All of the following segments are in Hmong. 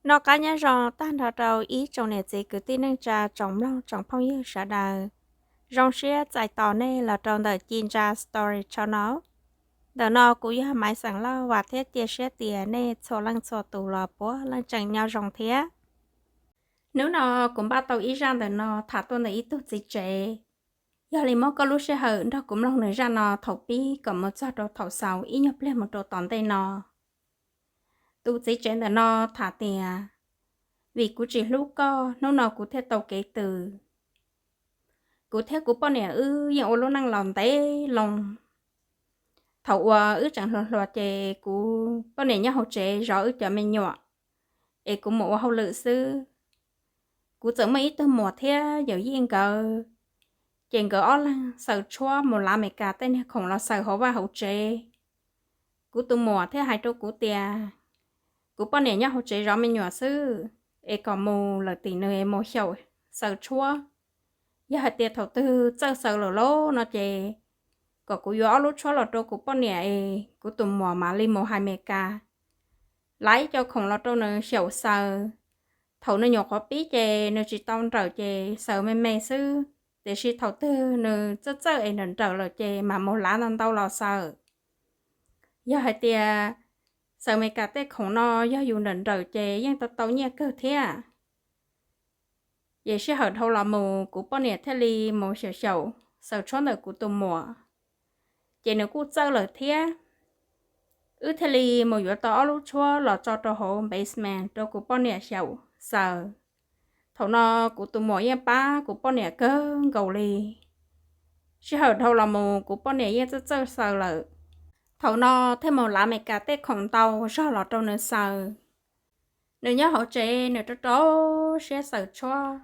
Noj qab nyob zoo tag nrho rau ib tsoom niam txiv kwv tij neej tsa, tsoom mloog tsoom phooj ywg sawv daws. Zoo siab txais tos nej los rau ntawm Ci Ntsa Story Channel. Ntawm no kuv yog Maiv Xeem Lauj, vam thiab cia siab tias nej txhua leej txhua tus los puav leej tseem nyob zoo thiab. Hnub no kuv npaj tau ib zaj ntawm no tham tuaj ntawm ib tug txiv tsev. Yog li muab koj lub sij hawm nrog kuv mloog nws zaj no thaum pib kom mus txog rau thaum xaus ib nyuag pliag mus rau tom ntej no. Tus txiv tsev ntawm no tham tias, vim kuv tsis hlub koj, hnub no kuv thiaj tau kev tws. Kuv thiab kuv poj niam wb yeej ua lub neej los ntev loo. Thaum uas wb tseem hluas hluas ces kuv poj niam nyob hauv tsev zov wb cov me nyuam, es kuv mus ua hauj lwm xwb. Kuv txawm muaj ib tug muam thiab yawm yij nkawd, ces nkawd ob leeg xaws tshuab mus lav Amelikas tej niag khoom los xaws hauv vaj hauv tsev. Kuv tus muam thiaj hais rau kuv tias, kuv poj niam nyob hauv tsev zov me nyuam xwb, es kom mus lawm tim nws es mus xyaum xaws tshuab. Yog hais tias thaum twg txawj xaws lawm lauj no ces kom kuv yuav ob lub tshuab los rau kuv poj niam es kuv tus muam mam li mus hais Amelikas, lav ib co khoom los rau nws xyaum xaws. Thaum nws nyuam qhuav pib ces nws tsis tau nrawm ces xaws me me xwb, tiam sis thaum twg nws txawj txawj es nrawm nrawm lawm ces mam mus lav ntau ntau los xaws. Yog hais tias xaws Amelikas tej khoom no yog yus nrawm nrawm ces yeej tau tau nyiaj kawg thiab. Ces sij hawm dhau los mus kuv poj niam thiaj li mus xyaum xyaum xaws tshuab ntawm kuv tus muam, ces nws kuj txawj lawm thiab. Wb thiaj li mus yuav tau ob lub tshuab los tso rau hauv basement rau kuv poj niam xyaum xaws. Thaum no kuv tus muam yeej pab kuv poj niam kawg nkaus li. Sij hawm dhau los mus kuv poj niam yeej txawj txawj xaws lawm. Thaum no thiaj mus lav Amelikas tej khoom ntau zog los rau nws xaws. Nws nyob hauv tsev nws rau rau siab xaws tshuab,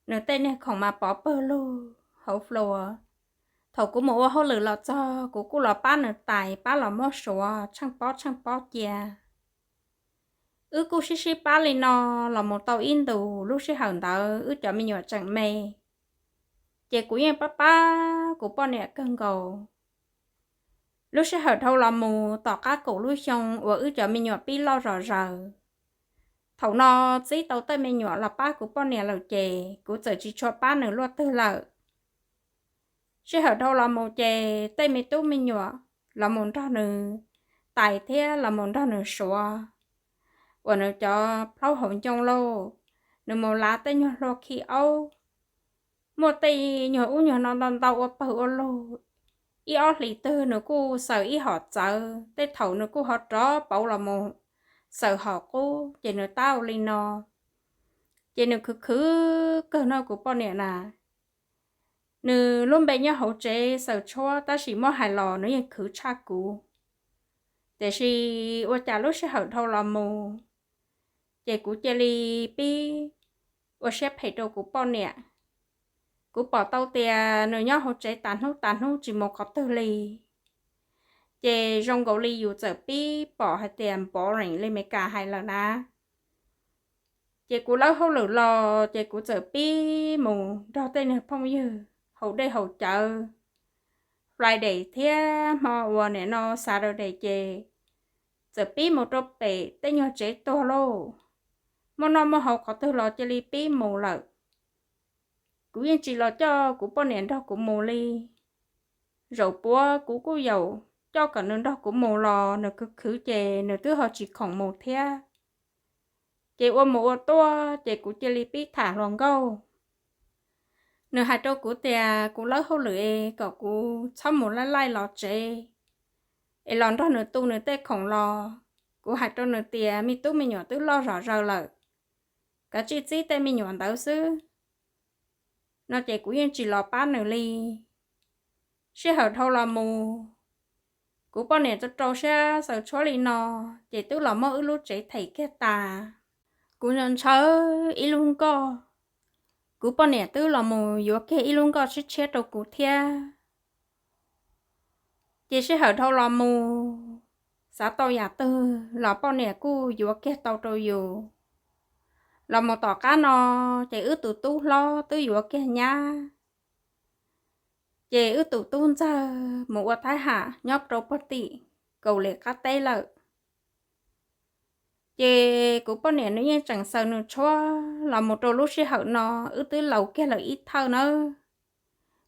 nws tej niag khoom mas pov pawg lug hauv floor. Thaum kuv mus ua hauj lwm los txog kuv kuj los pab nws tais, pab los muab suav tsheej pob tsheej pob cia. Wb kuj sib sib pab li no los mus tau ib ntus, lub sij hawm ntawd wb cov me nyuam tseem me, ces kuv yeej pab pab kuv poj niam kawg nkaus. Lub sij hawm dhau los mus tom qab kaum lub xyoo uas wb cov me nyuam pib loj zom zaws, thaum no txib tau tej me nyuam los pab kuv poj niam lawm ces kuv txawm tsis tshua pab nws luaj twg lawm. Sij hawm dhau los mus ces tej me tub me nyuam los mus nrog nws tais thiab los mus nrog nws suav, uas nws cov plaub hauv ncoo lauj, nws mus lav tej nyuag hlua khi aub, muaj tej nyuag ub nyuag no ntau ntau ua pawg ua lug. Ib ob hlis twg nws kuj xaws ib hom txawv, tej thaum nws kuj ho rov pauv los mus xaws hom qub ces nws tab ua li no. Ces nws khwv khwv kawg no kuv poj niam na. Nws lub npe nyob hauv tsev xaws tshuab tab sis muab hais los nws yeej khwv tshaj kuv. Tiam sis ua cas lub sij hawm dhau los mus, ces kuv cia li pib ua siab phem rau kuv poj niam. Kuv pom tau tias nws nyob hauv tsev tas hnub tas hnub tsis mus qhov twg li. Ces zoo nkaus li yus txawm pib pom hais tias boring li Meskas hais lawm na. Ces kuv lawb hauj lwm los ces kuv txawm pib mus nrog tej niag phooj ywg haus dej haus cawv. Friday thiab hmo uas nim no Saturday ces txawm pib mus rau pem tej nyuag tsev tuag lauj. Muaj noj muaj haus qhov twg los cia li pib mus lawm. Kuv yeej tsis los coj kuv poj niam nrog kuv mus li. Zaum puav kuv kuj yaum coj kom nws nrog kuv mus los nws khwv khwv ces nws twb ho tsis khoom mus thiab. Ces ua mus ua tuaj ces kuv cia li pib tham hluas nkauj. Nws hais rau kuv tias kuv lawb hauj lwm es kom kuv txhob mus laij laij los tsev, es los nrog nws tu nws tej khoom los. Kuv hais rau nws tias me tub me nyuam twb loj zom zaws lawm, kav tsij txib tej me nyuam ntawd xwb. No ces kuv yeej tsis los pab nws li. Sij hawm dhau los mus, kuv poj niam rau rau siab xaws tshuab li no, ces twb los muab wb lub tsev them kiag tas. Kuv ntshaw ntshaw ib lub nkoj, kuv poj niam twb los mus yuav kiag ib lub nkoj tshiab tshiab rau kuv thiab. Ces sij hawm dhau los mus, xav tau yam twg los poj niam kuj yuav kiag tau rau yus. Los mus tom qab no, ces wb tus tub hlob twb yuav kiag nyab. Ces wb tus tub ntxawg mus ua Thaib Ham nyob rau puag tim Kaus Lim qab teb lawm. Ces kuv poj niam nws yeej tseem xaws nws tshuab los mus rau lub sij hawm no, wb twb laus kiag lawm ib thawj nawb.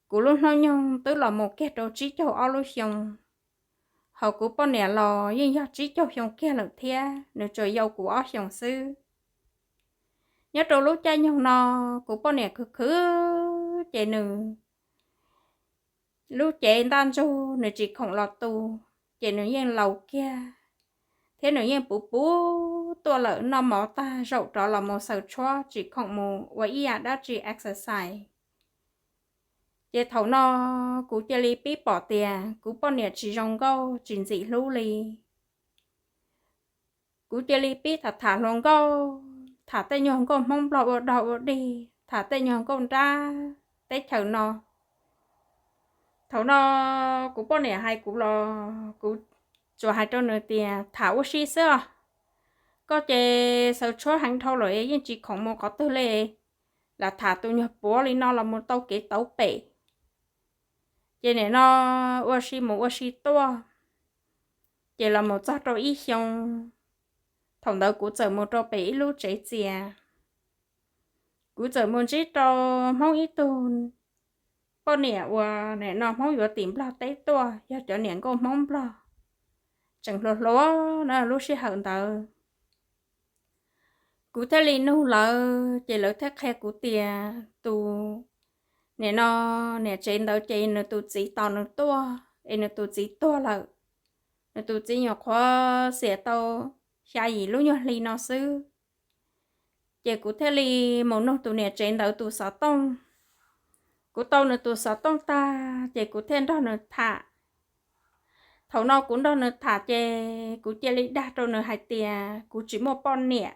Kuv lub hnub nyoog twb los mus kiag rau tsib caug ob lub xyoo, hos kuv poj niam los yeej yog tsib caug xyoo kiag lawm thiab, nws tsuas yau kuv ob xyoos xwb. Nyob rau lub caij nyoog no, kuv poj niam khwv khwv ces nws lub cev ntaj ntsug nws tsis khoom los tu, ces nws yeej laus kiag, thiab nws yeej puv puv tuaj lawm, noj mov tag zaum rov los mus xaws tshuab, tsis khoom mus ua ib yam dab tsi exercise. Ces thaum no kuv cia li pib pom tias kuv poj niam tsis zoo nkauj tsis ntxim hlub li. Kuv cia li pib tham tham hluas nkauj, tham tej nyuag nkauj Hmoob Nplog ua dog ua dig, tham tej nyuag nkauj nrab teb chaws no. Thaum no kuv poj niam hais kuv los kuv tsuas hais rau nws tias tham ua si xwb os, koj ces xaws tshuab heev dhau lawm yeej tsis khoom mus qhov twg li, lam tham tus nyuag puav li no los mus tau kev tauv pem. Ces nim no ua si mus ua si tuaj, ces los mus txog rau ib xyoo, thaum ntawd kuv txawm mus rau pem ib lub tsev txias. Kuv txawm mus ntsib rau Hmoob ib tug poj niam uas nim no Hmoob yuav tim Nplog teb tuaj, yog cov niam nkauj Hmoob Nplog, tseem hluas hluas na lub sij hawm ntawd. Kuv thiaj li nug lawv, ces lawv thiaj qhia kuv tias tus nim no niam tsev ntawd ces nws tus txiv tos nws tuaj es nws tus txiv tuag lawm. Nws tus txiv nyuam qhuav xiam tau xya yim lub nyuag hli no xwb. Ces kuv thiaj li mus nug tus niam tsev ntawd tus xov tooj. Kuv tau nws tus xov tooj tag ces kuv thiaj nrog nws tham. Thaum no kuv nrog nws tham ces kuv cia li dag rau nws hais tias kuv tsis muaj poj niam.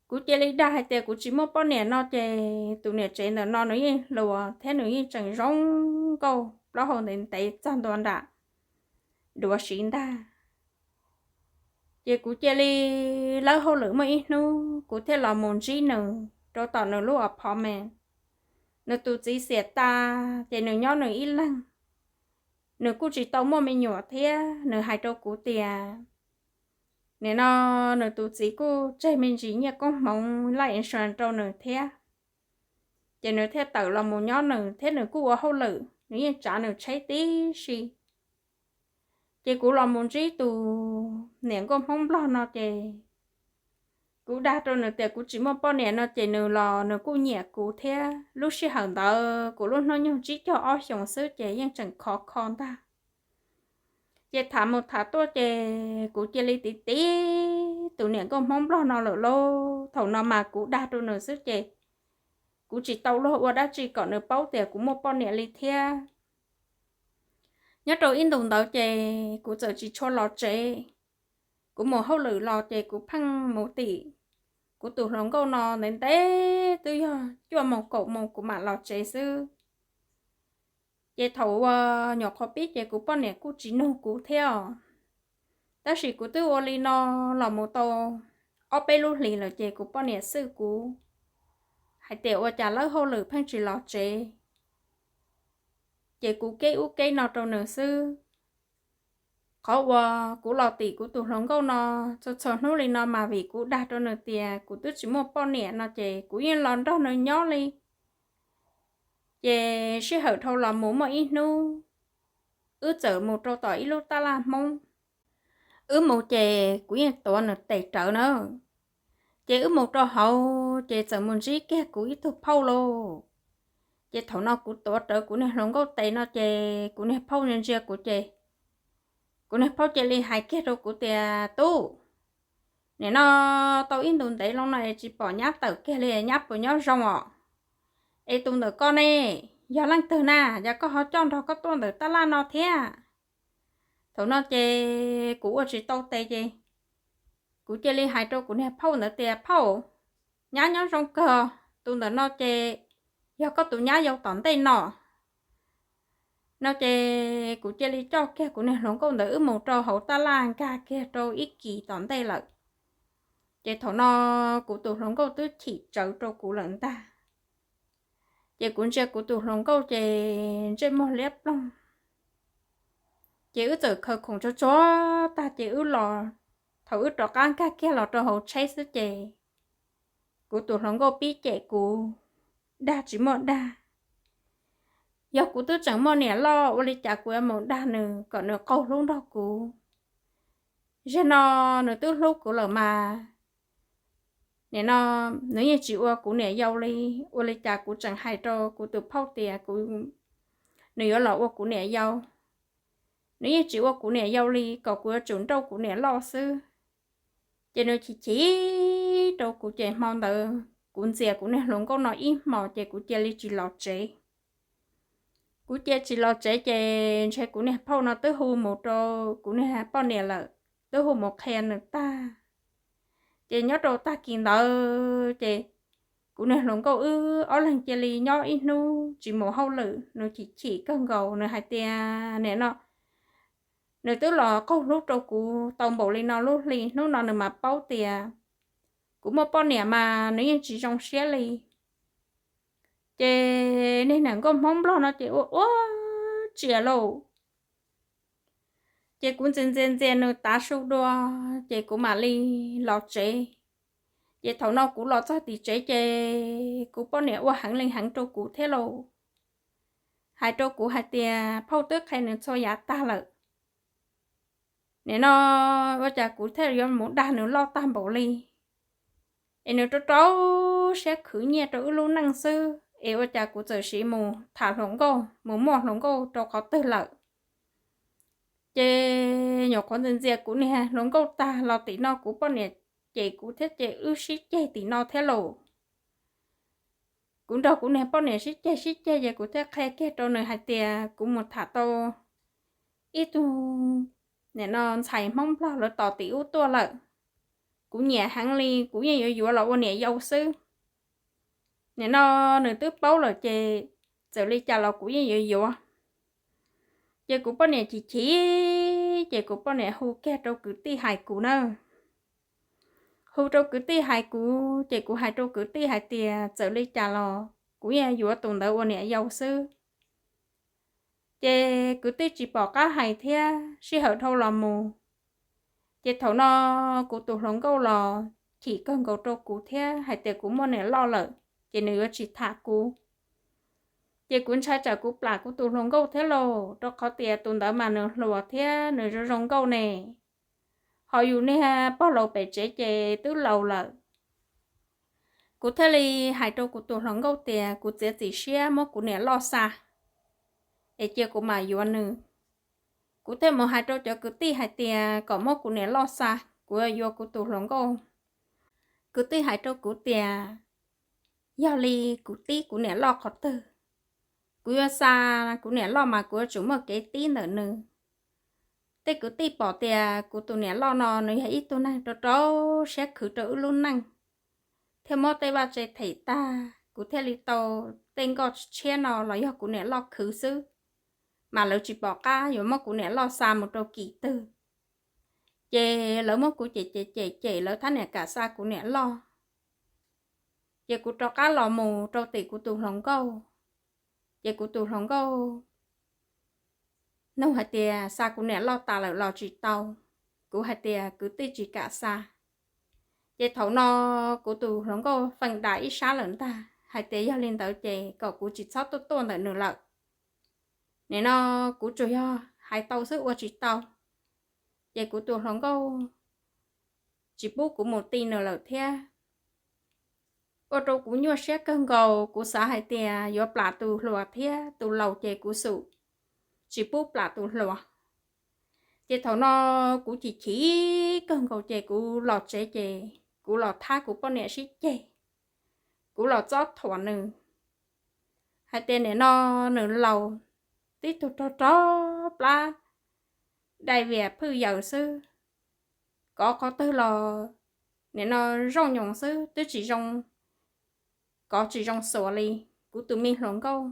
Kuv cia li dag hais tias kuv tsis muaj poj niam no ces tus niam tsev ntawm no nws yeej hluas thiab nws yeej tseem zoo nkauj, plaub hau ntev ntev txog ntua nram duav siv ntag. Ces kuv cia li lawb hauj lwm muaj ib hnub kuv thiaj los mus ntsib nws rau tom nws lub apartment. Nws tus txiv xiam tas ces nws nyob nws ib leeg. Nws kuj tsis tau muaj me nyuam thiab nws hais rau kuv tias nim no nws tus txiv kuj tseg me ntsis nyiaj koob hmoov life insurance rau nws thiab. Ces nws thiaj tawm los mus nyob nws thiab nws kuj ua hauj lwm, nws yeej tsav nws tsheb tib si. Ces kuv los mus ntsib tus niam nkauj Hmoob Nplog no ces kuv dag rau nws tias kuv tsis muaj poj niam no ces nws los nws kuj nyiam kuv thiab. Lub sij hawm ntawd kuv lub hnub nyoog tsib caug ob xyoos xwb ces yeej tseem khov kho ntag. Ces tham mus tham tuaj ces kuv cia li tiv tiv tus niam nkauj Hmoob Nplog no lawm lauj. Thaum no mas kuv dag rau nws xwb ces kuv tsis tau luag ua dab tsi kom nws paub tias kuv muaj poj niam li thiab. Nyob rau ib ntus ntawd ces kuv txawm tsis tshua los tsev. Kuv mus hauj lwm los ces kuv pheej mus tim kuv tus hluas nkauj no ntev ntev, twb yog cuaj moos kaum moos kuv mam los tsev xwb. Ces thaum uas nyuam qhuav pib ces kuv poj niam kuj tsis nug kuv thiab os. Tab sis kuv twb ua li no los mus tau ob peb lub hlis lawm ces kuv poj niam xwj kuv hais tias ua cas lawb hauj lwm pheej tsis los tsev, ces kuv keb ub keb no rau nws xwb. Qhov uas kuv los tim kuv tus hluas nkauj no txhua txhua hnub li no mas vim kuv dag rau nws tias kuv twb tsis muaj poj niam no ces kuv yeej los nrog nws nyob li. Ces sij hawm dhau los mus muaj ib hnub, wb txawm mus rau tom ib lub tab laj Hmoob. Wb mus ces kuv yeej tuav nws tes rawv na. Ces wb mus rau hauv ces txawm mus ntsib kiag kuv ib tug phauj lauj. Ces thaum no kuv tuav rawv kuv niag hluas nkauj tes no ces kuv niag phauj ntsia ntsia kuv ces kuv niag phauj cia li hais kiag rau kuv tias, Tub, nim no tau ib ntus ntev loo no es tsis pom nyab tawm kiag li, nyab puas nyob zoo os? Es tus ntawm koj ne, yog leej twg na, yog koj ho coj nrog koj tuaj ntawm tab laj no thiab? Thaum no ces kuv ua tsis tau tes ces kuv cia li hais rau kuv niag phauj ntawd tias, Phauj, nyab nyob zoo kawg, tus ntawm no ces yog koj tus nyab yau tom ntej no. No ces kuv cia li coj kiag kuv niag hluas nkauj ntawd wb mus rau hauv tab laj nkag kiag rau ib kis tom ntej lawm. Ces thaum no kuv tus hluas nkauj twb chim tsawv rau kuv lawm ntag. Ces kuv ntsia kuv tus hluas nkauj ces ntsej muag liab ploog. Ces wb txawm khaws khoom tsuag tsuag tag ces wb los Thaum wb rov qab nkag kiag los rau hauv tsheb xwb ces kuv tus hluas nkauj pib cem kuv, dag tsis muaj dag. Yog kuv twb tseem muaj niam loj ua li cas kuv yuav mus dag nws kom nws qaug hlub nrog kuv? Zaum no nws twb hlub kuv lawm mas, nim no nws yeej tsis ua kuv niam yau li. Ua li cas kuv tseem hais rau kuv tus phauj tias kuv, nws yuav los ua kuv niam yau. Nws yeej tsis ua kuv niam yau li, kom kuv yuav tsum nrauj kuv niam loj xwb. Ces nws chim chim rau kuv ces hmo ntawd kuv ntxias kuv niag hluas nkauj no ib hmos ces kuv cia li tsis los tsev. Kuv cia tsis los tsev ces ntshe kuv niag phauj no twb hu mus rau kuv niag poj niam lawm, twb hu mus qhia nws tag. Ces nyob rau tag kis ntawd ces kuv niag hluas nkauj wb ob leeg cia li nyob ib hnub tsis mus hauj lwm, nws chim chim kawg nkaus, nws hais tias nim no nws twb los qaug hlub rau kuv tau npaum li no lub hli, hnub no nws mam paub tias kuv muaj poj niam mas nws yeej tsis zoo siab li. Ces niag niam nkauj Hmoob Nplog no ces ua ua tsiav lauj. Ces kuv ntxias ntxias ntxias nws tav su dua, ces kuv mam li los tsev. Ces thaum no kuv los txog tim tsev ces kuv poj niam ua heev li heev rau kuv thiab lauj. Hais rau kuv hais tias phauj twb qhia nws txhua yav tag lawm, nim no ua cas kuv thiaj yuav mus dag nws loj tag npaum li. Es nws rau rau siab khwv nyiaj rau wb lub neej xwb, es ua cas kuv txawm siv mus tham hluas nkauj, mus muaj hluas nkauj rau qhov twg lawm. Ces nyuam qhuav ntxias ntxias kuv niag hluas nkauj tag los tim no kuv poj niam cem kuv thiab ces wb sib ceg tim no thiab lauj. Kuv nrog kuv niag poj niam sib ceg sib ceg ces kuv thiaj qhia kiag rau nws hais tias kuv mus tham tau ib tug nim no ntxhais Hmoob Nplog lawv tos tim ub tuaj lawm. Kuv nyiam heev li, kuv yeej yuav yuav los ua niam yau xwb. Nim no nws twb paub lawm ces txawm li cas los kuv yeej yuav yuav. Ces kuv poj niam chim chim, ces kuv poj niam hu kiag rau kwv tij hais kuv na. Hu rau kwv tij hais kuv ces kuv hais rau kwv tij hais tias txawm li cas los kuv yeej yuav tus ntawd ua niam yau xwb. Ces kwv tij tsis pom qab hais thiab sij hawm dhau los mus. Ces thaum no kuv tus hluas nkauj los chim kawg nkaus rau kuv thiab hais tias kuv muaj niam loj lawm ces nws yuav tsis tham kuv. Ces kuv ntshai tsam kuv plam kuv tus hluas nkauj thiab lauj, rau qhov tias tus ntawd mas nws hluas thiab nws zoo zoo nkauj ne. Ho yus niag pog laus pem tsev ces twb laus lawm. Kuv thiaj li hais rau kuv tus hluas nkauj tias kuv txiav txim siab muab kuv niam loj xa, es cia kuv mam yuav nws. Kuv thiaj mus hais rau cov kwv tij hais tias kom muab kuv niam loj xa, kuv yuav yuav kuv tus hluas nkauj. Kwv tij hais rau kuv tias yog li kuv tib kuv niam loj qhov twg? Kuv yuav xa kuv niam loj mas kuv yuav tsum muaj kev tib ntawm nws. Tej kwv tij pom tias kuv tus niam loj no nws yog ib tug neeg rau rau siab khwv rau wb lub neej, thiaj muab tej vaj tse them tag, kuv thiaj li tau tej nkoj tshiab no los yog kuv niam loj khwv xwb, mas lawv tsis pom qab yuav muab kuv niam loj xa mus rau kim twg. Ces lawv muab kuv cem cem cem cem, lawv thab niam kam xa kuv niam loj. Ces kuv rov qab los mus rau tim kuv tus hluas nkauj. Ces kuv tus hluas nkauj nug hais tias xa kuv niam loj tas lawm los tsis tau? Kuv hais tias kwv tij tsis kam xa. Ces thaum no kuv tus hluas nkauj feem dam ib sab lawm ntag hais tias yog li ntawd ces kom kuv tsis txhob tuaj tuaj ntawm nws lawm. Nim no kuv tsuas yog hais tau xwb ua tsis tau. Ces kuv tus hluas nkauj tsis pub kuv mus ti nws lawm thiab. Ua rau kuv nyuaj siab kawg nkaus, kuv xav hais tias yuav plam tus hluas thiab tus laus ces kuv xum tsis pub plam tus hluas. Ces thaum no kuv chim chim kawg nkaus ces kuv los tsev ces kuv los thab kuv poj niam sib ceg, kuv los txob thuam nws hais tias nim no nws laus, tib tug rog rog plab dai vias phwj yaws xwb, kov qhov twg los nim no zooj nyoos xwb, twb tsis zoo, kov tsis zoo xuas li. Kuv tus me hluas nkauj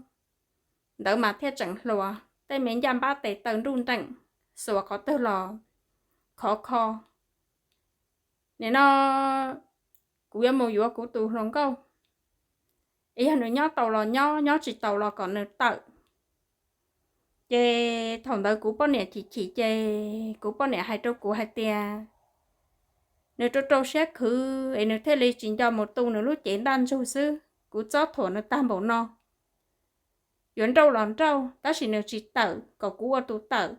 ntawd mas thiaj tseem hluas, tej me ncaj npab tes taw nruj nreem, xuas qhov twg los khov kho. Nim no kuv yuav mus yuav kuv tus hluas nkauj, es yog nws nyob tau los nyob, nyob tsis tau los kom nws tawm. Ces thaum ntawd kuv poj niam chim chim ces kuv poj niam hais rau kuv hais tias nws rau rau siab khwv es nws thiaj li tsis nco mus tu nws lub cev ntaj ntsug xwb. Kuv txob thuam nws tag npaum no, yuav nrauj los nrauj tab sis nws tsis tawm kom kuv ua tus tawm.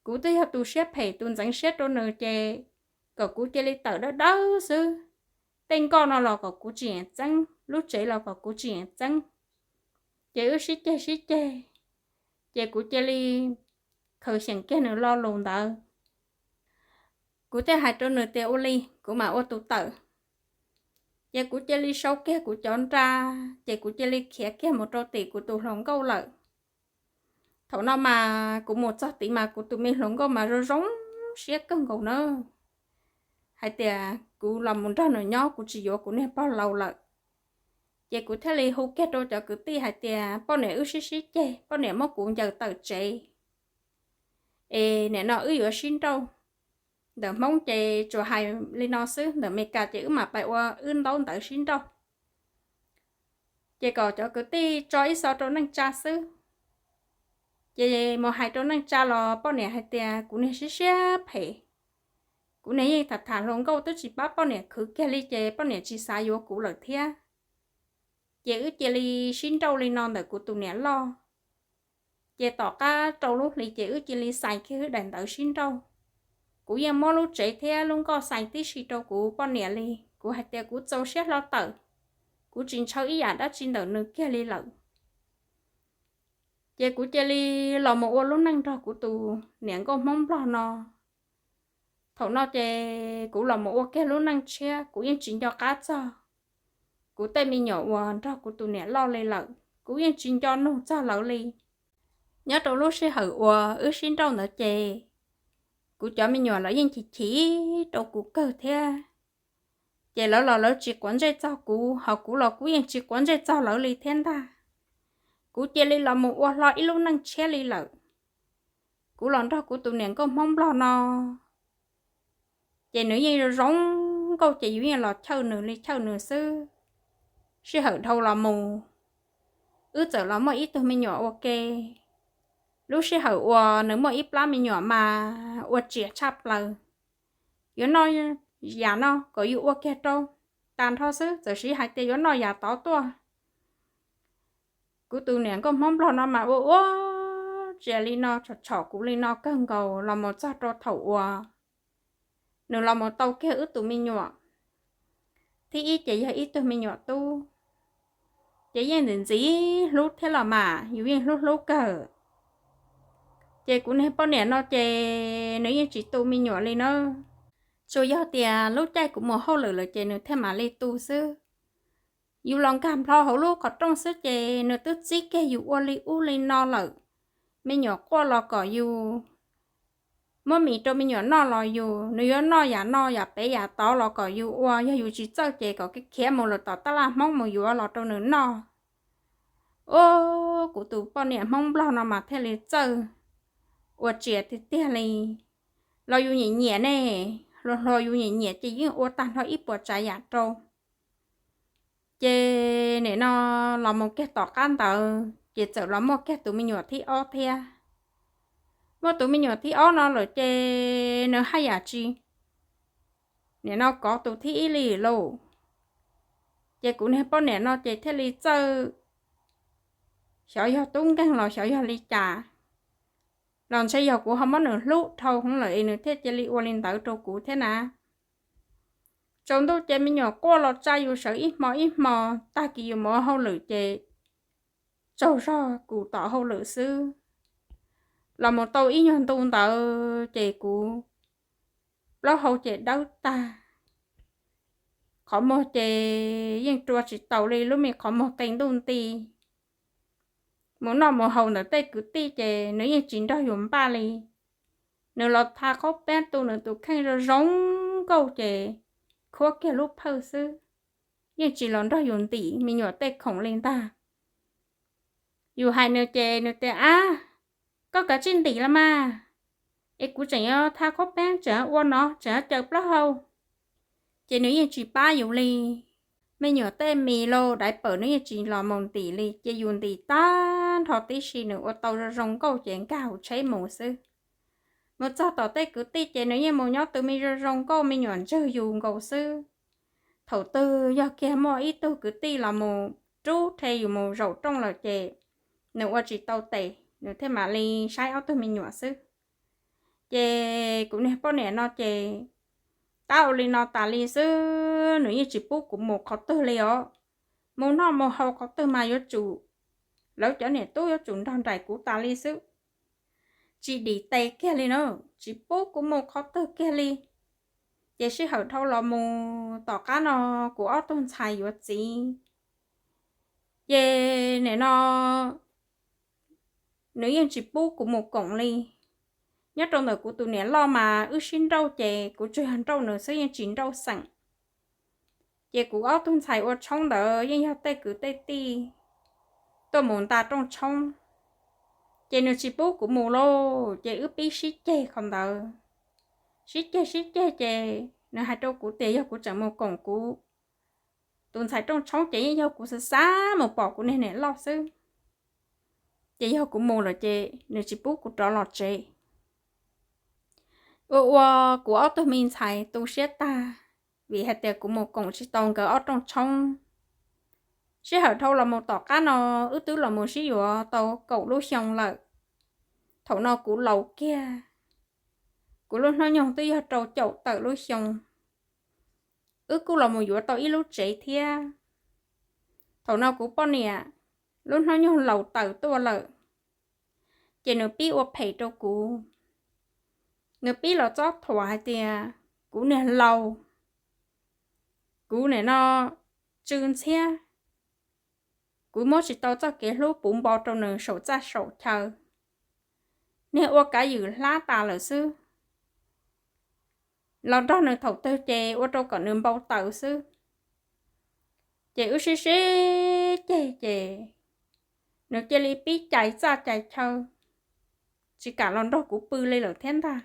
Kuv twb yog tus siab phem tus ntxeev siab rau nws ces kom kuv cia li tawm dawb dawb xwb. Tej nkoj no los kom kuv tsis niam txeeb, lub tsev los kom kuv tsis niam txeeb. Ces wb sib ceg sib ceg, ces kuv cia li khaws xyeem kiag nws lo lus ntawd. Kuv thiaj hais rau nws tias ua li kuv mam ua tus tawm. Ces kuv cia li sau kiag kuv cov nra, ces kuv cia li khiav kiag mus rau tim kuv tus hluas nkauj lawm. Thaum no mas kuv mus txog tid mas kuv tus me hluas nkauj mas zoo zoo siab kawg nkaus na, hais tias kuv los mus nrog nws nyob kuv tsis yuav kuv niag pog laus lawm. Ces kuv thiaj li hu kiag rau cov kwv tij hais tias poj niam wb sib sib ceg, poj niam muab kuv ncaws tawm tsev, es nim no wb yuav sib nrauj. Ntawm Hmoob ces tsuas hais li no xwb, ntawm Amelikas ces wb mam pais ua wb ntaub ntawv sib nrauj. Ces kom cov kwv tij tso ib xo rau neej tsa xwb. Ces mus hais rau neej tsa los poj niam hais tias kuv niag siab siab phem, kuv niag yeej tham tham hluas nkauj twb tsis pab poj niam khwv kiag li ces poj niam tsis xav yuav kuv lawm thiab. Ces wb cia li sib nrauj li no ntawm kuv tus niam loj. Ces tom qab rau lub hlis ces wb cia li xais kiag wb daim ntawv sib nrauj. Kuv yeej muab lub tsev thiab lub nkoj xais tib si rau kuv poj niam li. Kuv hais tias kuv txaus siab hlo tawm, kuv tsis ntshaw ib yam dab tsi ntawm nws kiag li lawm. Ces kuv cia li los mus ua lub neej nrog kuv tus niam nkauj Hmoob Nplog no. Thaum no ces kuv los mus ua kiag lub neej tshiab, kuv yeej tsis nco qab txog kuv tej me nyuam uas nrog kuv tus niam loj li lawm, kuv yeej tsis nco nug txog lawv li. Nyob rau lub sij hawm uas wb sib nrauj ntawd ces kuv cov me nyuam lawv yeej chim chim rau kuv kawg thiab. Ces lawv los lawv tsis quav ntsej txog kuv, ho kuv los kuv yeej tsis quav ntsej txog lawv li thiab ntag. Kuv cia li los mus ua hlo ib lub neej tshiab li lawm. Kuv los nrog kuv tus niam nkauj Hmoob Nplog no, ces nws yeej zoo zoo nkauj ces yus yeej los chawj nws li chawj nws xwb. Sij hawm dhau los mus, wb txawm los muaj ib tug me nyuam ua ke. Lub sij hawm uas nws muaj ib plab me nyuam mas ua tsiav tshaj plaws. Yuav noj yam no kom yus ua kiag rau tag nrho xwb, txawm siv hais tias yuav noj yam tod tuaj. Kuv tus niam nkauj Hmoob Nplog no mas ua ua tsiav li no tshom tshom kuv li no kawg nkaus los mus txog rau thaum uas nws los mus tau kiag wb tus me nyuam. Thib ib ces yog ib tug me nyuam tub, ces yeej ntxim ntxim hlub thiab los mas yus yeej hlub hlub kawg. Ces kuv niag poj niam no ces nws yeej tsis tu me nyuam li na. Tsuas yog tias lub caij kuv mus hauj lwm lawm ces nws thiaj mam li tu xwb. Yus los nkag nplho hauv lub qhov rooj xwb ces nws twb txib kiag yus ua li ub li no lawm. Me nyuam quaj los kom yus muab mis rau me nyuam noj los yus, nws yuav noj yam no yam pem yam tod los kom yus ua, yog yus tsis txawj ces kom khiav mus lawm tom tab laj Hmoob mus yuav los rau nws noj. Ub, kuv tus poj niam Hmoob Nplog no mas thiaj li txawj ua tsiav tiag tiag li. Los yus nyiam nyiam ne, hluas hluas yus nyiam nyiam ces yeej ua tag nrho ib puas tsav yam rau. Ces nim no los mus kiag tom qab ntawd ces txawm los muaj kiag tus me nyuam thib ob thiab. Muaj tus me nyuam thib ob no lawm ces nws haj yam tsis nim no kov tus thib ib li lauj. Ces kuv niag poj niam no ces thiaj li txawj, xyov yog tub nkeeg los xyov yog li cas, los ntshe yog kuv ho muab nws hlub dhau hwv lawm es nws thiaj cia li ua li ntawd rau kuv thiab na. Tsaus ntuj ces me nyuam quaj los tsa yus sawv ib hmo ib hmo, tag kis yus mus ua hauj lwm ces tsaug zog kuv tom hauj lwm xwb. Los mus tau ib nyuag ntu ntawd ces kuv plaub hau ces dawb tag, qhov muag ces yeej rua tsis taus li, lub me qhov muag qe ntuj nti. Mus noj mus haus ntawm tej kwv tij ces nws yeej tsis nrog yus npaj li. Nws los tha qaub peeb tu nws tus kheej zoo zoo nkauj ces khuab kiag lub phawj xwb, yeej tsis los nrog yus ntim me nyuam tej khoom li ntag. Yus hais nws ces nws tias, ab, koj kav tsij ntim los mas, es kuv tseem yuav tha qaub peeb, tseem yuav ua nov, tseem yuav caws plaub hau. Ces nws yeej tsis pab yus li. Me nyuam tej mis lauj daiv pawm nws yeej tsis los mus ntim li, ces yus ntim tag nrho tib si nws ua tau zoo zoo nkauj ces nkag hauv tsheb mus xwb. Mus txog tom tej kwv tij ces nws yeej mus nyob tus me zoo zoo nkauj, me nyuam ntswg yus nkaus xwb. Thaum twg yog kiag muaj ib tug kwv tij los mus rub rhe yus mus zaum rooj lawm ces nws ua tsis tau tes, nws thiaj mam li saib ob tug me nyuam xwb. Ces kuv niag poj niam no ces tab ua li no tas li xwb, nws yeej tsis pub kuv mus qhov twg li os. Mus noj mus haus qhov twg mas yuav tsum, lawv cov niam tub yuav tsum nrog nraim kuv tas li xwb, tsis dim tes kiag li na, tsis pub kuv mus qhov twg kiag li. Ces sij hawm dhau los mus tom qab no kuv ob tug ntxhais yuav txiv, ces nim no nws yeej tsis pub kuv mus koom li. Nyob rau ntawm kuv tus niam loj mas wb sib nrauj ces kuv tsuas yog nrauj nws xwb, yeej tsis nrauj xeem. Ces kuv ob tug ntxhais ua tshoob ntawd yeej yog tej kwv tej tij tuaj mus nta rooj tshoob, ces nws tsis pub kuv mus lauj, ces wb pib sib ceg qhov ntawd. Sib ceg sib ceg ces nws hais rau kuv tias yog kuv tseem mus koom kuv tus ntxhais rooj tshoob ces yeej yog kuv xav xav mus pom kuv niag niam loj xwb. Ces yog kuv mus lawm ces nws tsis pub kuv rov los tsev. Ua ua kuv ob tug me ntxhais tu siab tag, vim hais tias kuv mus koom tsis tau nkawd ob rooj tshoob. Sij hawm dhau los mus tom qab no, wb twb los mus sib yuav tau kaum lub xyoo lawm. Thaum no kuv laus kiag, kuv lub hnub nyoog twb yog rau caum tawm lub xyoo. Wb kuj los mus yuav tau ib lub tsev thiab. Thaum no kuv poj niam lub hnub nyoog laus tawm tuaj lawm, ces nws pib ua phem rau kuv. Nws pib los txob thuam hais tias kuv niag laus, kuv nim no tsw ntxhiab, kuv muab tsis tau txoj kev hlub puv npo rau nws saum txaj saum chaw. Niag ua kav ywm hlab tas lawm xwb, los nrog nws thaum twg ces ua rau kom nws npau taws xwb. Ces wb sib sib ceg ces nws cia li pib cais txaj cais chaw, tsis kam los nrog kuv pw li lawm thiab ntag,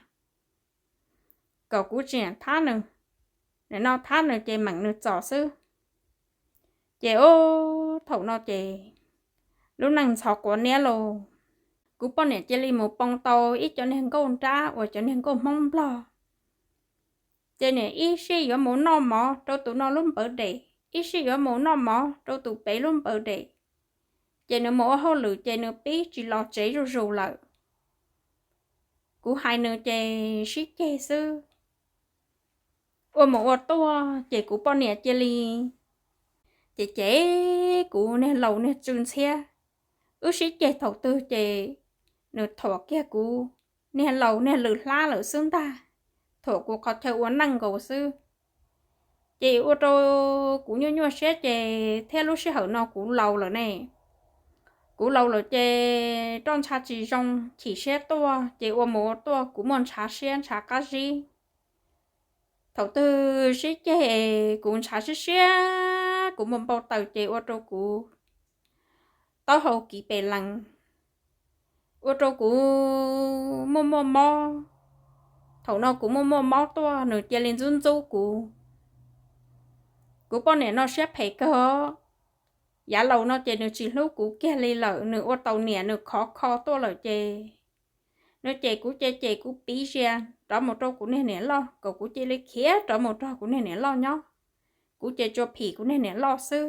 kom kuv tsis thab nws, nim no thab nws ces meem nws txom xwb. Ces ub, thaum no ces lub neej ntxhov quav niab lauj. Kuv poj niam cia li mus poo tau ib cov niag nkauj nrab uas cov niag nkauj Hmoob Nplog, ces nws ib sij yuav mus noj mov rau tus no lub npawv dej, ib sij yuav mus noj mov rau tus pem lub npawv dej. Ces nws mus ua hauj lwm ces nws pib tsis los tsev zuj zus lawm. Kuv hais nws ces sib ceg xwb. Ua mus ua tuaj ces kuv poj niam cia li ces ces kuv niag laus niag tsw ntxhiab. Wb sib ceg thaum twg ces nws thuam kiag kuv niag laus niag lwm hlab lawm xwb ntag, thuam kuv qhov chaw ua neej nkaus xwb. Ces ua rau kuv nyuaj nyuaj siab ces thiab lub sij hawm no kuv laus lawm ne, kuv laus lawm ces roj ntsha tsis zoo, chim siab tuaj ces ua mus ua tuaj kuv muaj ntshav siab ntshav qab zib. Thaum twg sib ceg kuv ntshav siab siab, kuv muaj npau taws ces ua rau kuv taub hau kiv pes lees, ua rau kuv muaj muaj mob. Thaum no kuv muaj muaj mob tuaj nws cia li ntxub ntxub kuv. Kuv poj niam no siab phem kawg, yav laus no ces nws tsis hlub kuv kiag li lawm, nws ua tau niam nws khov kho tuaj lawm ces nws cem kuv ces cem kuv piv zias rov mus rau kuv niag niam loj, kom kuv cia li khiav rov mus rau kuv niag niam loj nyob, kuv ces tsuas phim kuv niag niam loj xwb.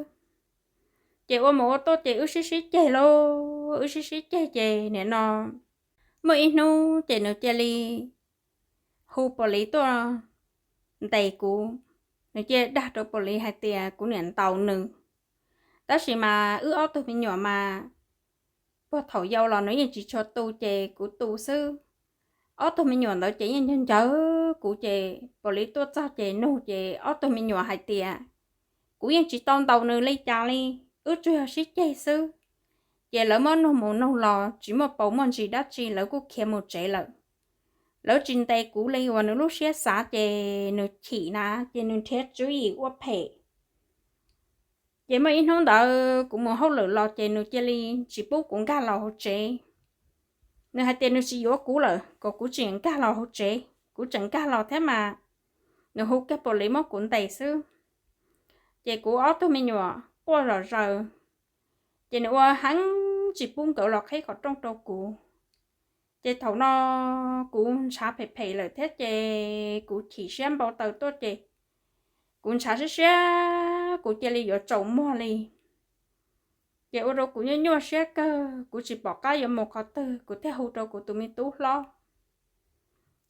Ces ua mus ua tuaj ces wb sib sib ceg lauj, wb sib sib ceg ces nim no muaj ib hnub ces nws cia li hu police tuaj ntes kuv, nws cia li dag rau police hais tias kuv niam ntaus nws. Tab sis mas wb ob tug me nyuam mas puag thaum yau los nws yeej tsis tshua tu ces kuv tu xwb. Ob tug me nyuam ntawd ces yeej nco ncaws kuv ces police tuaj txog ces nug ces ob tug me nyuam hais tias kuv yeej tsis tau ntaus nws li cas li, wb tsuas yog sib ceg xwb. Ces lawv muab nug mus nug los tsis muaj paus muaj ntsis dab tsi, lawv kuj khiav mus tsev lawm. Lawv tsis ntes kuv li uas nws lub siab xav ces nws chim na ces nws nrhiav tswv yim ua phem. Ces muaj ib hnub ntawd kuv mus hauj lwm los ces nws cia li tsis pub kuv nkag los hauv tsev. Nws hais tias nws tsis yuav kuv lawm, kom kuv tseem nkag los hauv tsev. Kuv tseem nkag los thiab mas nws hu kiag police muab kuv ntes xwb. Ces kuv ob tug me nyuam quaj zom zaws, ces nws ua heev tsis pub nkawd los qhib qhov rooj rau kuv. Ces thaum no kuv ntshav phem phem lawm thiab ces kuv chim siab npau taws tuaj ces kuv ntshav siab siab kuv cia li yuav tsaus muag li. Ces ua rau kuv nyuaj nyuaj siab kawg, kuv tsis pom qab yuav mus qhov twg, kuv thiaj hu rau kuv tus me tub hlob,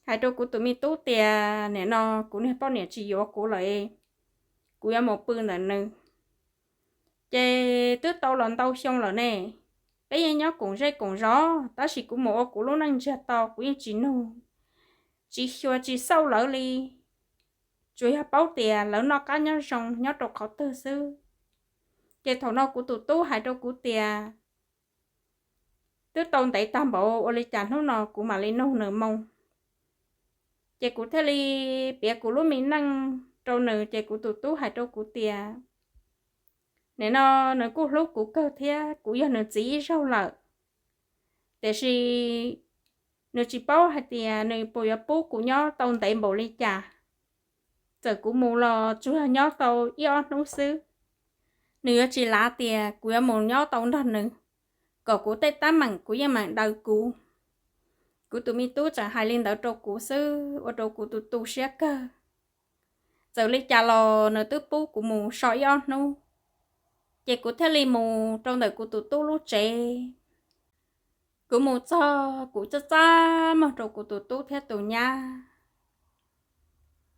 hais rau kuv tus me tub tias, nim no kuv niag poj niam tsis yuav kuv lawm, kuv yuav mus pw ntawm nws. Ces twb tau los ntau xyoo lawm ne, peb yeej nyob koom zej koom zos, tab sis kuv mus ua kuv lub neej ntsiag to, kuv yeej tsis nug, tsis xyuas tsis xauj lawv li, tsuas yog paub tias lawv noj qab nyob zoo nyob rau qhov twg xwb. Ces thaum no kuv tus tub hais rau kuv tias, twb tau ntev tag npaum ua li cas hnub no kuv mam li nug nws moo. Ces kuv thiaj li piav kuv lub me neej rau nws, ces kuv tus tub hais rau kuv tias, nim no nws kuj hlub kuv kawg thiab kuv yog nws txiv ib zaug lawm, tiam sis nws tsis paub hais tias nws puas yuav pub kuv nyob tau ntev npaum li cas. Txawm kuv mus los tsuas nyob tau ib ob hnub xwb, nws yuav tsis lav tias kuv yuav mus nyob tau nrog nws, kom kuv tej teeb meem kuv yeej meem daws kuv. Kuv tus me tub tseem hais li ntawd rau kuv xwb ua rau kuv tu tu siab kawg. Txawm li cas los nws twb pub kuv mus so ib ob hnub, ces kuv thiaj li mus rau ntawm kuv tus tub lub tsev. Kuv mus txog kuv txaj txaj muag rau kuv tus tub thiab tus nyab,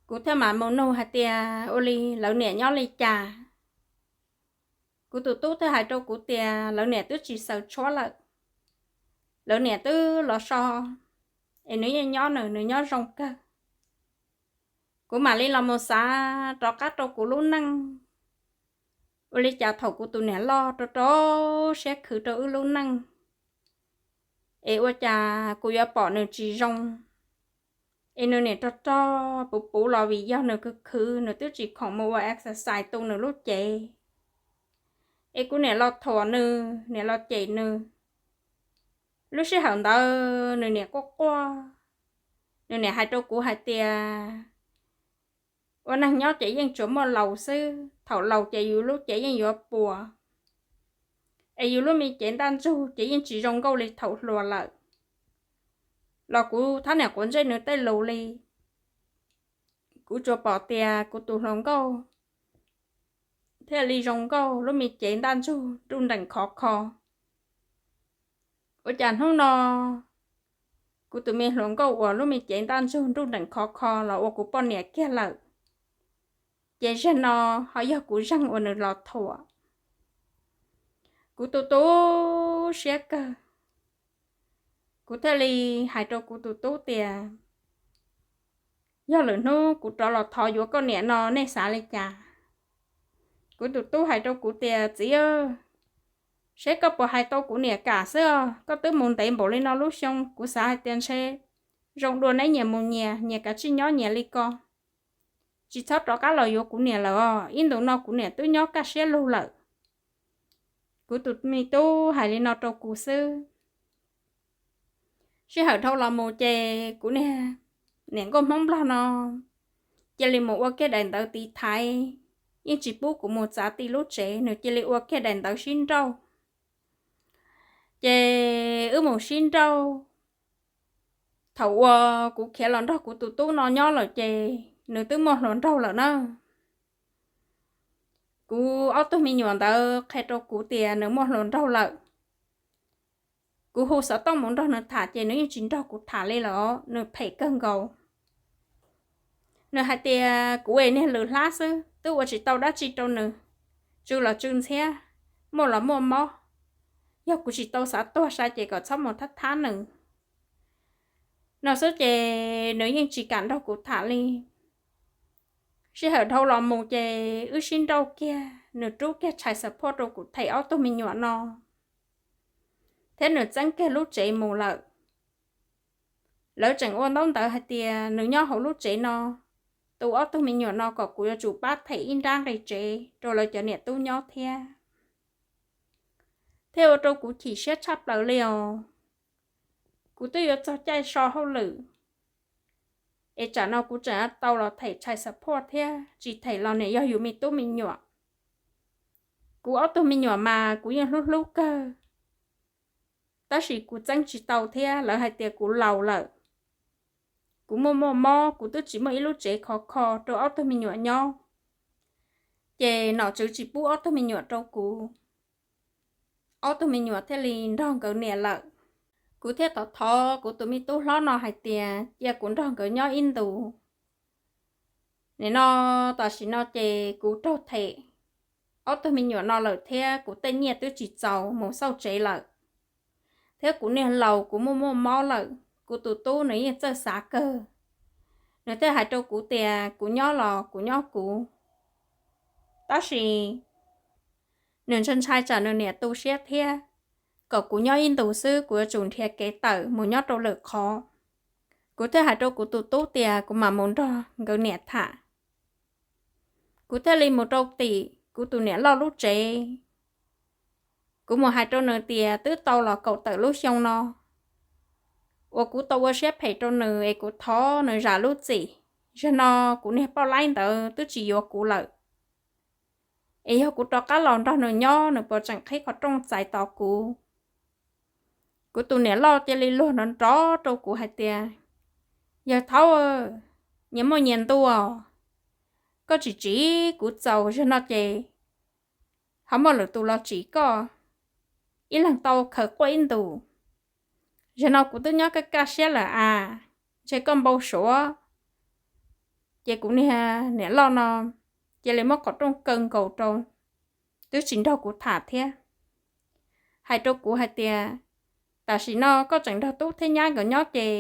kuv thiaj mam mus nug hais tias ua li lawv niam nyob li cas. Kuv tus tub thiaj hais rau kuv tias lawv niam twb tsis xaws tshuab lawm, lawv niam twb los so, es nws yeej nyob nws, nws nyob zoo kawg. Kuv mam li los mus xav rov qab rau kuv lub neej, ua li cas thaum kuv tus niam loj rau rau siab khwv rau wb lub neej, es ua cas kuv yuav pom nws tsis zoo, es nws niam rog rog puv puv los vim yog nws khwv khwv, nws twb tsis khoom mus ua exercise tu nws lub cev, es kuv niam los thuam nws, niam los cem nws. Lub sij hawm ntawd nws niam quaj quaj, nws niam hais rau kuv hais tias, ua neeg nyob ces yeej tsuas muaj laus xwb, thaum laus ces yus lub cev yeej yuav puas, es yus lub me cev ntaj ntsug ces yeej tsis zoo nkauj li thaum hluas lawm. Los kuv thab niam quav ntsej nws tej lus li, kuv tsuas pom tias kuv tus hluas nkauj thiaj li zoo nkauj, lub me cev ntaj ntsug nruj nreem khov kho. Ua cas hnub no kuv tus me hluas nkauj uas lub me cev ntaj ntsug nruj nreem khov kho los ua kuv poj niam kiag lawm, ces zaum no ho yog kuv zeeg uas nws los thuam. Kuv tu tu siab kawg, kuv thiaj li hais rau kuv tus tub tias, yog lwm hnub kuv rov los thov yuav koj niam no nej xav li cas? Kuv tus tub hais rau kuv tias, txiv, seb koj puas hais tau kuv niam kam xwb os, koj twb mus ntev npaum li no lub xyoo, kuv xav hais tias ntshe zoo dua neb nyias mus nyias, nyias kav tsij nyob nyias li ko, tsis txhob rov qab los yuav kuv niam lawm os, ib ntus no kuv niam twb nyob kaj siab lug lawm. Kuv tus me tub hais li no rau kuv xwb. Sij hawm dhau los mus ces kuv niag niam nkauj Hmoob Nplog no cia li mus ua kiag daim ntawv tiv thaiv, yeej tsis pub kuv mus txav ti lub tsev, nws cia li ua kiag daim ntawv sib nrauj. Ces wb mus sib nrauj, thaum uas kuv khiav los nrog kuv tus tub no nyob lawm ces nws twb muaj hluas nraug lawm na. Kuv ob tug me nyuam ntawd qhia rau kuv tias nws muaj hluas nraug lawm. Kuv hu xov tooj mus nrog nws tham ces nws yeej tsis nrog kuv tham li lawm, nws phem kawg nkaus. Nws hais tias kuv es niag lwm hlab xwb, twb ua tsis tau dab tsi rau nws, tsw los tsw ntxhiab, muaj los muaj mob, yog kuv tsis tau xav tuag sai ces kom txhob mus thab thab nws no xwb ces nws yeej tsis kam nrog kuv tham li. Sij hawm dhau los mus ces wb sib nrauj kiag, nws rub kiag child support rau kuv them ob tug me nyuam no, thiab nws txeeb kiag lub tsev mus lawm. Lawv tseem ua ntaub ntawv hais tias nws nyob hauv lub tsev no, tu ob tug me nyuam no kom kuv yuav tsum pab them ib nrab nqi tsev rau lawv cov niam tub nyob thiab. Thiab ua rau kuv chim siab tshaj plaws li os. Kuv twb yuav txog caij so hauj lwm, es tsam no kuv tseem tau los them child support thiab, tsis them los niam yog yus me tub me nyuam. Kuv ob tug me nyuam mas kuv yeej hlub hlub kawg. Tab sis kuv txeeb tsis tau thiab, lawv hais tias kuv laus lawm, kuv muaj muaj mob, kuv twb tsis muaj ib lub tsev khov kho rau ob tug me nyuam nyob, ces nom tswv tsis pub ob tug me nyuam rau kuv, ob tug me nyuam thiaj li nrog nkawd niam lawm. Kuv thiaj thov thov kuv tus me tub hlob no hais tias cia kuv nrog nkawd nyob ib ntus. Nim no, tam sim no ces kuv raug them ob tug me nyuam no lawm thiab kuv tej nyiaj twb tsis txaus mus xauj tsev lawm, thiab kuv niag laus kuv muaj muaj mob lawm, kuv tus tub nws yeej txawj xav kawg. Nws thiaj hais rau kuv tias kuv nyob los kuv nyob kuv, tab sis nws ntshai ntshai tsam nws niam tu siab thiab, kom kuv nyob ib ntus xwb kuv yuav tsum nrhiav kev tawm mus nyob rau lwm qhov. Kuv thiaj hais rau kuv tus tub tias kuv mam mus nrog nkawd niam tham. Kuv thiaj li mus rau tim kuv tus niam loj lub tsev. Kuv mus hais rau nws tias twb tau los kaum tawm lub xyoo no uas kuv tau ua siab phem rau nws es kuv thov nws zam lub txim. Zaum no kuv niag poj laib ntawd twb tsis yuav kuv lawm, es yog kuv rov qab los nrog nws nyob nws puas tseem qhib qhov rooj txais tos kuv. Kuv tus niam loj cia li luag nrov nrov rau kuv hais tias, Yawg Thaub, nyias muaj nyias ntu os, koj tsis tsim kuv txaus, zaum no ces ho muaj lwm tus los tsim koj, ib leeg tau khaws quaj ib ntus. Zaum no kuv twb nyob kaj kaj siab lawm as, ntshe koj npau suav. Ces kuv niag niam loj no cia li muab qhov rooj kaw nkaus rau, twb tsis nrog kuv tham thiab. Hais rau kuv hais tias, Tam sim no koj tseem nrog tub thiab nyab nkawd nyob ces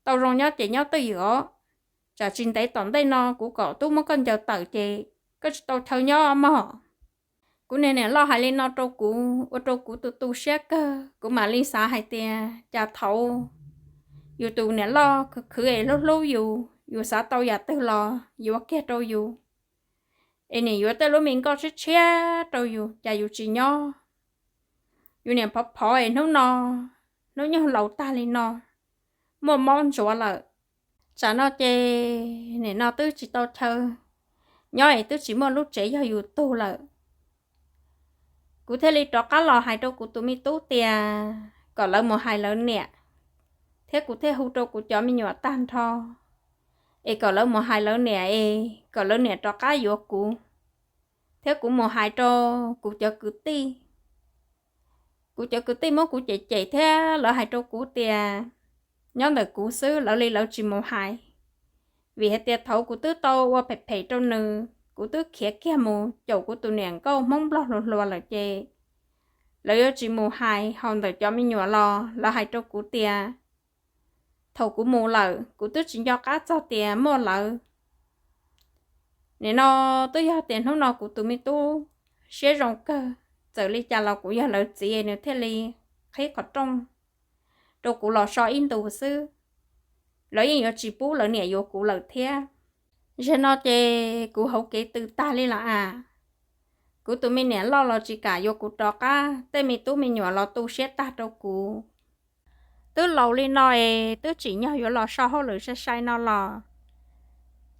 tau zoo nyob ces nyob twj ywm os, tsam tsis ntev tom ntej no kuv kom tub muab koj ncaws tawm ces koj tsis tau chaw nyob mog. Kuv niag niam loj hais li no rau kuv ua rau kuv tu tu siab kawg, kuv mam li xav hais tias cas thaum yus tus niam loj khwv khwv es hlub hlub yus, yus xav tau yam twg los yuav kiag rau yus, es nim yuav tej lub me nkoj tshiab tshiab rau yus cas yus tsis nyob. Yus niam phov phov es hnub no, hnub nyoog laus tag li no, muaj mob ntsuav lawm. Tsam no ces nim no twb tsis tau chaw nyob es twb tsis muaj lub tsev yog yus tug lawm. Kuv thiaj li rov qab los hais rau kuv tus me tub tias kom lawv mus hais lawv niam, thiab kuv thiaj hu rau kuv cov me nyuam tag nrho es kom lawv mus hais lawv niam es kom lawv niam rov qab yuav kuv, thiab kuv mus hais rau kuv cov kwv tij. Kuv cov kwv tij muab kuv cem cem thiab lawv hais rau kuv tias nyob ntawm kuv xwb, lawv li lawv tsis mus hais. Vim hais tias thaum kuv twb tau ua phem phem rau nws, kuv twb khiav kiag mus caum kuv tus niam nkauj Hmoob Nplog hluas hluas lawm ces lawv yuav tsis mus hais. Hos ntawm cov me nyuam los lawv hais rau kuv tias thaum kuv mus lawm kuv twb tsis nco qab txog tias muaj lawv. Nim no twb yog tias hnub no kuv tus me tub siab zoo kawg, txawm li cas los kuv yog lawv txiv nws thiaj li qhib qhov rooj rau kuv los so ib ntus xwb. Lawv yeej yuav tsis pub lawv niam yuav kuv lawm thiab. Zaum no ces kuv hauv kev tws tag li lawm as. Kuv tus me niam loj los tsis kam yuav kuv rov qab, tej me tub me nyuam los tu siab tag rau kuv. Twb laus li no es twb tsim nyog yuav los so hauj lwm sai sai no los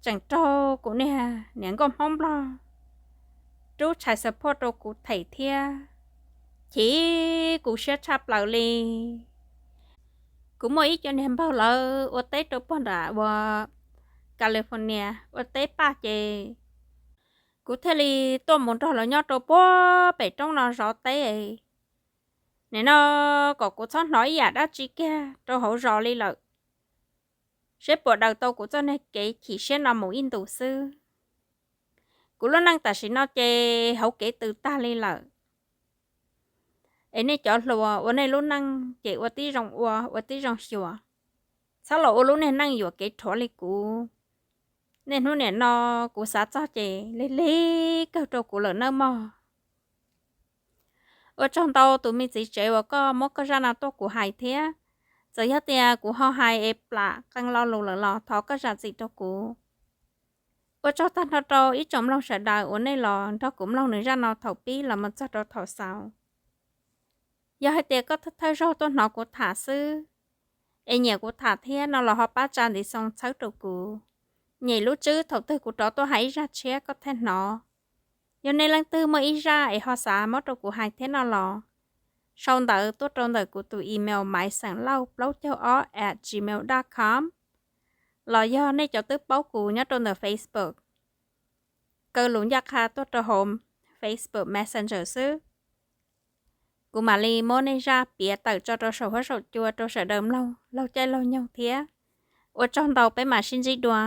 tseem raug kuv niag niam nkauj Hmoob Nplog rub tshais support rau kuv them thiab, chim kuv siab tshaj plaws li. Kuv muaj ib co niag npawg lawv ua teb rau pog nram ua California ua teb paj ces kuv thiaj li tuaj mus nrog lawv nyob rau puag pem roob no zov teb. Nim no kom kuv txhob hnov ib yam dab tsi kiag rau hauv zos li lawm, seb puas daws tau kuv txoj niag kev chim siab no mus ib ntus xwb. Kuv lub neej tam sim no ces hauv kev tws tag li lawm. Es nej cov hluas ua nej lub neej ces ua tib zoo ua, ua tib zoo xyuas, txhob los ua lub niag neej yuam kev rhuav li kuv. Niaj hnub nim no kuv xav txog ces lig lig kawg rau kuv lawm nawb mog. Ua tsaug ntau tus me txiv tsev uas koj muab koj zaj no tuaj kuv hais thiab. Txawm yog tias kuv ho hais es plam qee lo lus lawm los thov koj zam txim rau kuv. Ua tsaug tag nrho rau ib tsoom mloog sawv daws uas nej los nrog kuv mloog nws zaj no thaum pib los mus txog rau thaum xaus. Yog hais tias koj thawj thawj zaug tuaj hnov kuv tham xwb es nyiam kuv tham thiab no los ho pab tsa ntiv xoo txhawb rau kuv. Nyem lub tswb thaum twg kuv rov tuaj hais ib zaj tshiab koj thiaj hnov. Yog nej leej twg muaj ib zaj es ho xav muab rau kuv hais thiab no los sau ntawv tuaj rau ntawm kuv tus email maiv xeem lauj plaub caug ob at gmail dot com, los yog nej cov twb paub kuv nyob rau ntawm Facebook, kaw lus ncaj qha tuaj rau hauv Facebook Messenger xwb. Kuv mam li muab nej zaj piav tawm tso rau saum huab saum cua rau sawv daws mloog laug caij laug nyoog thiab. Ua tsaug ntau, peb mam sib ntsib dua.